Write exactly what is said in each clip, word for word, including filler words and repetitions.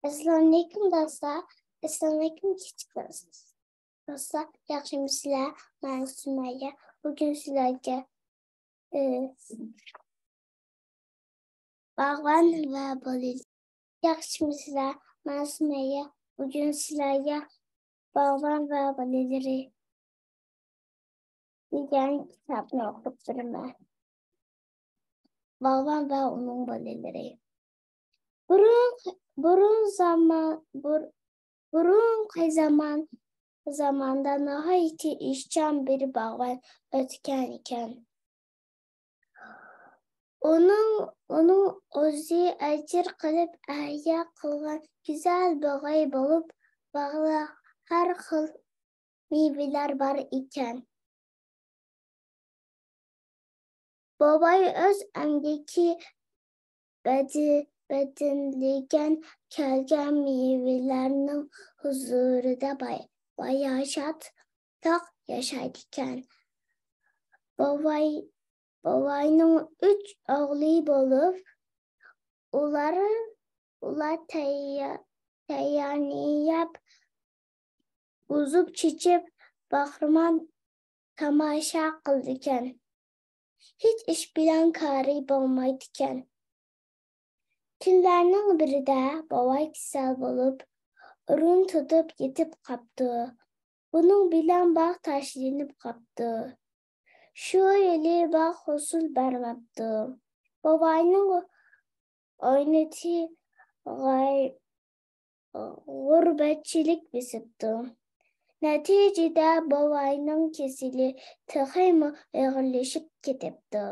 ئەسسالامۇئەلەيكۇم دوستلار. ئەسسالامۇئەلەيكۇم كىچىك دوستلار. دوستلار، ياخشىمۇسىلەر؟ مەن سۈمەييە. بۈگۈن سىلەرگە، ئى، باغۋەن ۋە بالىلىرى. ياخشىمۇسىلەر؟ مەن سۈمەييە. بۈگۈن سىلەرگە باغۋەن ۋە بالىلىرى دېگەن كىتابنى ئوقۇپ بېرىمەن. باغۋەن ۋە ئۇنىڭ بالىلىرى. بۇرۇن، بۇرۇن زامان، بۇر-، بۇرۇنقى زامان، زاماندا ناھايىتى ئىشچان بىر باغۋەن ئۆتكەن ئىكەن. ئۇنىڭ، ئۇنىڭ ئۆزى ئەجىر قىلىپ ئەھيا قىلغان گۈزەل باغى بولۇپ، باغدا ھەر خىل مېۋىلەر بار ئىكەن. بوۋاي ئۆز ئەمگىكى بەدى-، بەدىلىگەن كەلگەن مېۋىلەرنىڭ ھۇزۇرىدا باي-، باياشات ياشايدىكەن. بوۋاي، بوۋاينىڭ ئۈچ ئوغلى بولۇپ، ئۇلار، ئۇلار تەييا-، تەييارنى يەپ، ئۇزۇپ چېچىپ، باغرىمان تاماشا قىلىدىكەن. ھېچ ئىش بىلەن كارى بولمايدىكەن. كۈنلەرنىڭ بىرىدە بوۋاي كېسەل بولۇپ، ئورۇن تۇتۇپ يېتىپ قاپتۇ. بۇنىڭ بىلەن باغ تاشلىنىپ قاپتۇ. شۇ يىلى باغ ھوسۇل بەرمەپتۇ. بوۋاينىڭ ئوينىتى غاي-، غۇربەتچىلىك بېسىپتۇ. نەتىجىدە بوۋاينىڭ كېسىلى تېخىمۇ ئېغىرلىشىپ كېتىپتۇ.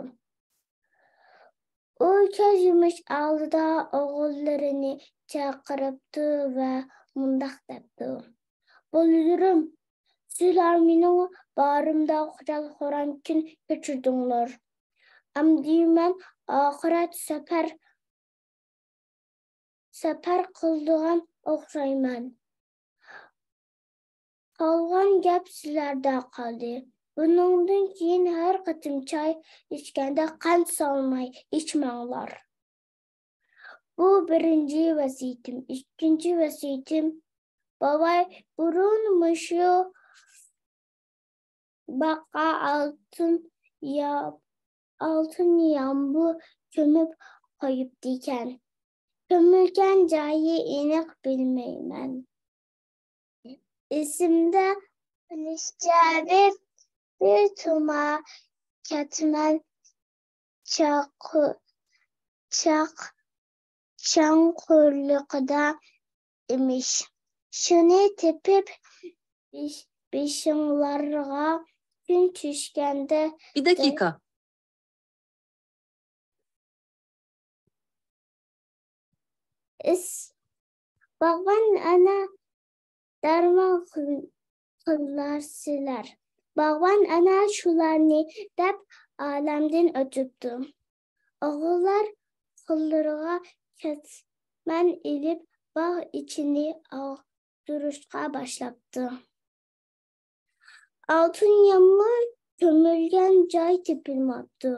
ئۇ كۆز يۇمۇش ئالدىدا ئوغۇللىرىنى چاقىرىپتۇ ۋە مۇنداق دەپتۇ: «بالىلىرىم، سىلەر مېنىڭ باغرىمدا خۇشال-خۇرام كۈن كەچۈردۈڭلار. ئەمدى مەن ئاخىرەت سەپەر، سەپەر قىلىدىغان ئوخشايمەن. قالغان گەپ سىلەردە قالدى. بۇنىڭدىن كېيىن ھەر قېتىم چاي ئىچكەندە قەنت سالماي ئىچمەڭلار.» بۇ بىرىنچى ۋەسىيىتىم. ئىككىنچى ۋەسىيىتىم، بوۋاي بۇرۇن مۇشۇ باغقا ئالتۇن يا-، ئالتۇن يامبۇ كۆمۈپ قويۇپتىكەن. كۆمۈلگەن جايى ئېنىق بىلمەيمەن. ئېسىمدە قېلىشىچە، بىر، بىر تۇما كەتمەن چاقۇ-، چاق-، چاڭقۇرلۇقىدا ئىمىش. شۇنى تېپىپ، بېش-، بېشىڭلارغا كۈن چۈشكەندە بىر دەقىقە. ئىس-، باغۋەن ئانا دەرمان قىل-، قىلارسىلەر. باغۋەن ئانا شۇلارنى دەپ ئالەمدىن ئۆتۈپتۇ. ئوغۇللار قوللىرىغا كەتمەن ئېلىپ، باغ ئىچىنى ئاغدۇرۇشقا باشلاپتۇ. ئالتۇن يامبۇ كۆمۈلگەن جاي تېپىلماپتۇ.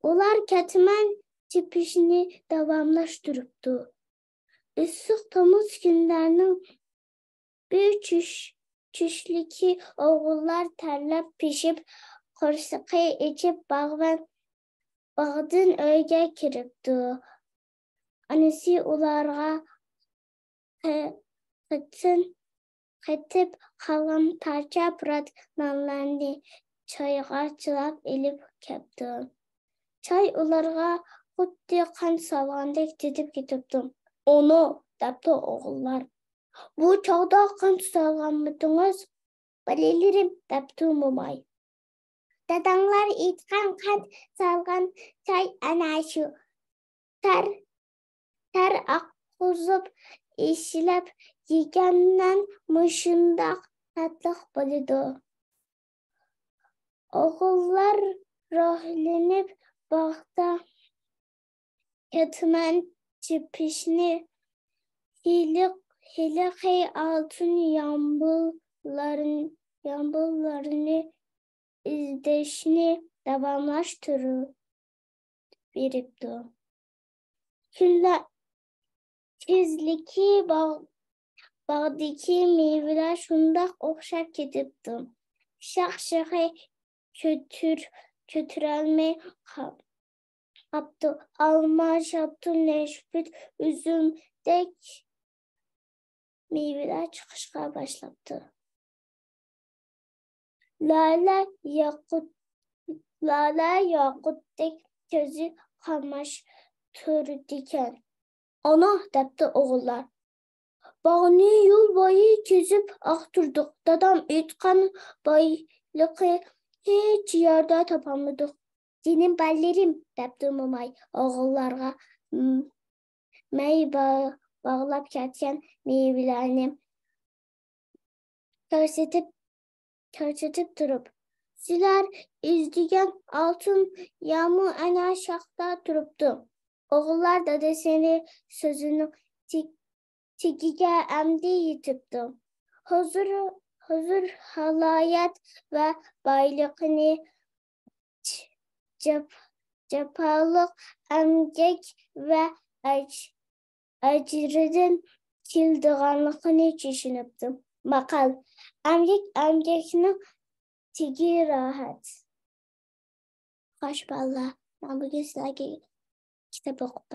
ئۇلار كەتمەن تېپىشنى داۋاملاشتۇرۇپتۇ. ئىسسىق تومۇز كۈنلەرنىڭ بىر چۈش-، چۈشلۈكى ئوغۇللار تەرلەپ پىشىپ، قورسىقى ئېچىپ، باغۋەن باغدىن ئۆيگە كىرىپتۇ. ئانىسى ئۇلارغا قېتىن قېتىپ قالغان پارچە پۇرات نانلارنى چايغا چىلاپ ئېلىپ كەپتۇ. چاي ئۇلارغا خۇددى قان سالغاندەك تېتىپ كېتىپتۇ. «ئۇنى» دەپتۇ ئوغۇللار. «بۇ چاغدا قان سالغانمىدىڭىز، بالىلىرىم؟» دەپتۇ موماي. «داداڭلار ئېيتقان قان سالغان چاي ئەنە شۇ. تەر، تەر ئاققۇزۇپ ئىشلەپ يېگەن نان مۇشۇنداق تاتلىق بولىدۇ.» ئوغۇللار روھلىنىپ باغدا كەتمەن چېپىشنى، ھېلى-، ھېلىقى ئالتۇن يامبۇللارن-، يامبۇللارنى ئىزدەشنى داۋاملاشتۇرۇپ بېرىپتۇ. كۈنلەر، تېزلىكى باغ-، باغدىكى مېۋىلەر شۇنداق ئوخشاپ كېتىپتۇ. شاخ-شېخى كۆتۈر-، كۆتۈرەلمەي قاپ-، قاپتۇ. ئالما، شاپتۇل، نەشپۈت، ئۈزۈمدەك مېۋىلەر چىقىشقا باشلاپتۇ. لالە ياقۇت، لالە ياقۇتتەك كۆزى قاماشتۇرىدىكەن. «ئانا» دەپتۇ ئوغۇللار. «باغنى يول بويى كېزىپ ئاختۇردۇق. دادام ئېيتقان بايلىقى ھېچ يەردە تاپالمىدۇق.» «جېنىم بالىلىرىم» دەپتۇ موماي ئوغۇللارغا، م-، مەي با-، باغلاپ كەتكەن مېۋىلەرنى كۆرسىتىپ، كۆرسىتىپ تۇرۇپ. «سىلەر ئىزدىگەن ئالتۇن يارمۇ ئەنە شاختا تۇرۇپتۇ.» ئوغۇللار دادىسىنى سۆزىنىڭ تېگ-، تېگىگە ئەمدى يېتىپتۇ. ھۇزۇر، ھۇزۇر ھالايەت ۋە بايلىقنى جاپ-، جاپالىق ئەمگەك ۋە ئەج-، ئەجرىدىن كېلىدىغانلىقىنى چۈشىنىپتۇ. ماقال: «ئەمگەك ئەمگەكنىڭ تېگى راھەت.» خوش بالىلار، مەن بۈگۈن سىلەرگە كىتاب ئوقۇپ